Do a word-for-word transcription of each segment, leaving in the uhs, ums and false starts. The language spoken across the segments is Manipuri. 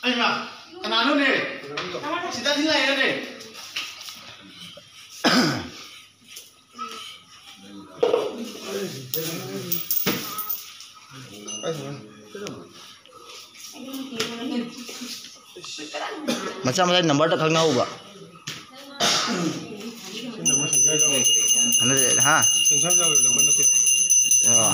ꯑꯩꯃ, ꯀꯅꯥꯅꯣꯅꯦ? ꯁꯤꯗ ꯊꯤꯜꯂꯛꯏꯔꯅꯦ? ꯃꯆꯥ ꯃꯆꯥ ꯅꯝꯕꯔꯗ ꯈꯪꯅꯍꯧꯕ꯫ ꯅꯠꯇꯦ, ꯍꯥ? ꯑꯣ꯫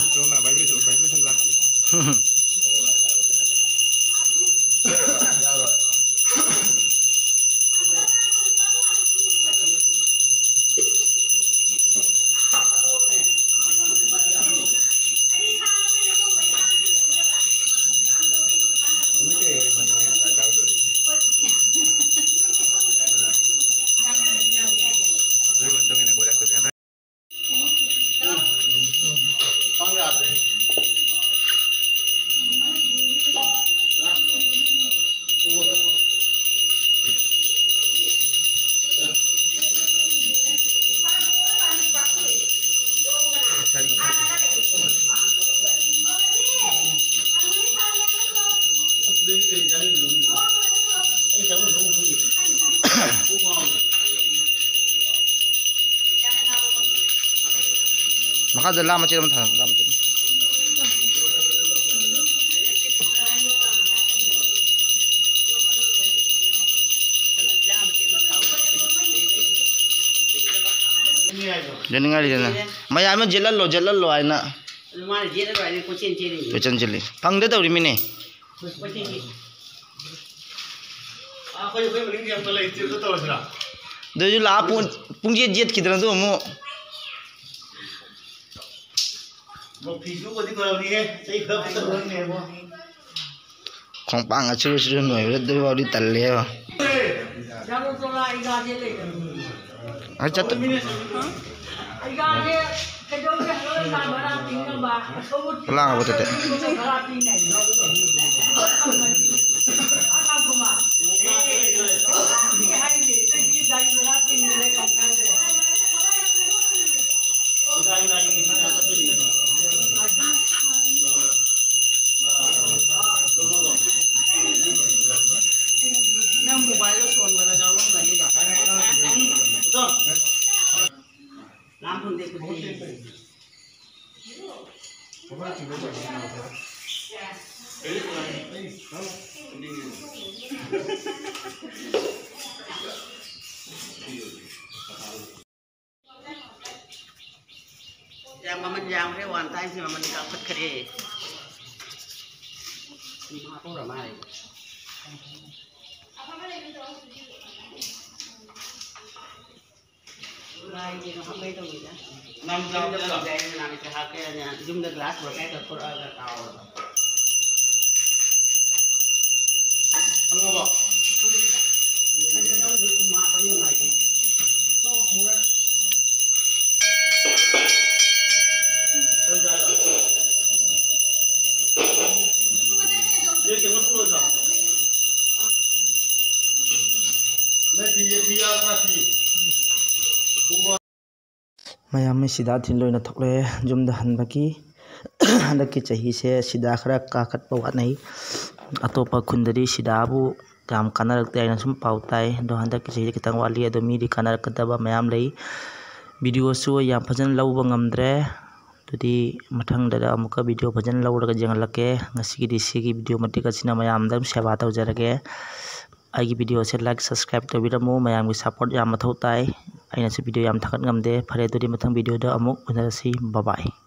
ꯃꯈꯥꯗ ꯂꯥ ꯃꯆꯦꯠ ꯑꯃ ꯊꯥꯔꯝ-, ꯂꯥ ꯃꯆꯦꯠ ꯑꯃ꯫ ꯌꯦꯠꯅꯤꯡꯉꯥꯏ ꯂꯩꯇꯅ꯫ ꯃꯌꯥꯝ ꯑꯃ ꯌꯦꯠꯍꯜꯂꯣ, ꯌꯦꯠꯍꯜꯂꯣ ꯍꯥꯏꯅ꯫ ꯑꯗꯨ ꯃꯥꯅ ꯌꯦꯠꯂꯔꯣꯏ ꯍꯥꯏꯗꯤ ꯀꯣꯏꯆꯦꯟ ꯆꯦꯜꯂꯤ꯫ ꯀꯣꯏꯆꯦꯟ ꯆꯦꯜꯂꯤ꯫ ꯐꯪꯗ ꯇꯧꯔꯤꯃꯤꯅꯦ꯫ ꯀꯣꯏꯆꯦꯟ ꯆꯦꯜꯂꯤ꯫ ꯑꯩꯈꯣꯏ, ꯑꯩꯈꯣꯏ ꯃꯅꯤꯡꯗꯤ ꯑꯝꯇ ꯂꯩꯇꯦ, ꯑꯗꯨ ꯇꯧꯔꯁꯤꯔꯥ? ꯑꯗꯨꯁꯨ ꯂꯥꯛꯑ ꯄꯨꯡ, ꯄꯨꯡ ꯌꯦꯠ ꯌꯦꯠꯈꯤꯗꯅ ꯑꯗꯨ ꯑꯃꯨꯛ꯫ ꯐꯤ ꯁꯨꯕꯗꯤ ꯐꯕꯅꯤꯍꯦ, ꯆꯩ ꯈꯔ ꯐꯨꯠꯇ ꯈꯪꯅꯦꯕꯣ꯫ ꯈꯣꯡꯄꯥꯡ ꯑꯆꯨꯔ ꯑꯆꯨꯔ ꯅꯣꯏꯕꯗ ꯑꯗꯨꯐꯥꯎꯗꯤ ꯇꯜꯂꯦꯕ꯫ ꯑꯩ ꯆꯠꯇ-, ꯂꯥꯡꯉꯕ ꯇꯠꯇꯦ꯫ ꯅꯪ ꯃꯣꯕꯥꯏꯜꯗꯣ ꯁꯣꯟꯕꯗ ꯌꯥꯎꯔꯝꯒꯅꯤꯗ꯫ ꯂꯥꯝ ꯐꯪꯗꯦ ꯈꯨꯠꯇꯤ꯫ ꯌꯥꯝ ꯃꯃꯜ ꯌꯥꯝꯈ꯭ꯔꯦ, ꯋꯥꯟ ꯇꯥꯏꯝꯁꯦ ꯃꯃꯜ ꯀꯥꯈꯠꯈ꯭ꯔꯦ꯫ ꯍꯥꯞꯄꯧꯔ ꯃꯥꯜꯂꯦ꯫ ꯅꯪ ꯆꯥꯕꯗ ꯌꯨꯝꯗ ꯒ꯭ꯂꯥꯁ ꯕꯣꯇꯜ ꯀꯛꯊꯣꯔꯛꯑꯒ ꯇꯥꯎꯔꯣ꯫ ꯈꯪꯉꯕꯣ? ꯃꯌꯥꯝ ꯁꯤꯗꯥ ꯊꯤꯟ ꯂꯣꯏꯅ ꯊꯣꯛꯂꯛꯑꯦ ꯌꯨꯝꯗ ꯍꯟꯕꯒꯤ꯫ ꯍꯟꯗꯛꯀꯤ ꯆꯍꯤꯁꯦ ꯁꯤꯗꯥ ꯈꯔ ꯀꯥꯈꯠꯄ ꯋꯥꯠꯅꯩ꯫ ꯑꯇꯣꯞꯄ ꯈꯨꯟꯗꯗꯤ ꯁꯤꯗꯥꯕꯨ ꯌꯥꯝ ꯀꯥꯟꯅꯔꯛꯇꯦ ꯍꯥꯏꯅ ꯁꯨꯝ ꯄꯥꯎ ꯇꯥꯏ꯫ ꯑꯗꯣ ꯍꯟꯗꯛꯀꯤ ꯆꯍꯤꯗꯤ ꯈꯤꯇꯪ ꯋꯥꯠꯂꯤ꯫ ꯑꯗꯣ ꯃꯤꯗꯤ ꯀꯥꯟꯅꯔꯛꯀꯗꯕ ꯃꯌꯥꯝ ꯂꯩ꯫ ꯚꯤꯗꯤꯑꯣꯁꯨ ꯌꯥꯝ ꯐꯖꯅ ꯂꯧꯕ ꯉꯝꯗ꯭ꯔꯦ꯫ ꯑꯗꯨꯗꯤ ꯃꯊꯪꯗ ꯑꯃꯨꯛꯀ ꯚꯤꯗꯤꯑꯣ ꯐꯖꯅ ꯂꯧꯔꯒ ꯌꯦꯡꯍꯜꯂꯛꯀꯦ꯫ ꯉꯁꯤꯒꯤꯗꯤ ꯁꯤꯒꯤ ꯚꯤꯗꯤꯑꯣ ꯃꯇꯦꯛ ꯑꯁꯤꯅ ꯃꯌꯥꯝꯗ ꯑꯗꯨꯝ ꯁꯦꯕꯥ ꯇꯧꯖꯔꯒꯦ꯫ ꯑꯩꯒꯤ ꯚꯤꯗꯤꯑꯣꯁꯦ ꯂꯥꯏꯛ, ꯁꯕꯁꯀ꯭ꯔꯥꯏꯕ ꯇꯧꯕꯤꯔꯝꯃꯨ꯫ ꯃꯌꯥꯝꯒꯤ ꯁꯄꯣꯔꯠ ꯌꯥꯝ ꯃꯊꯧ ꯇꯥꯏ꯫ ꯑꯩꯅꯁꯨ video ꯌꯥꯝ ꯊꯥꯒꯠ ꯉꯝꯗꯦ꯫ ꯐꯔꯦ, ꯑꯗꯨꯗꯤ ꯃꯊꯪ videoꯗ ꯑꯃꯨꯛ ꯎꯅꯔꯁꯤ꯫ Bye bye꯫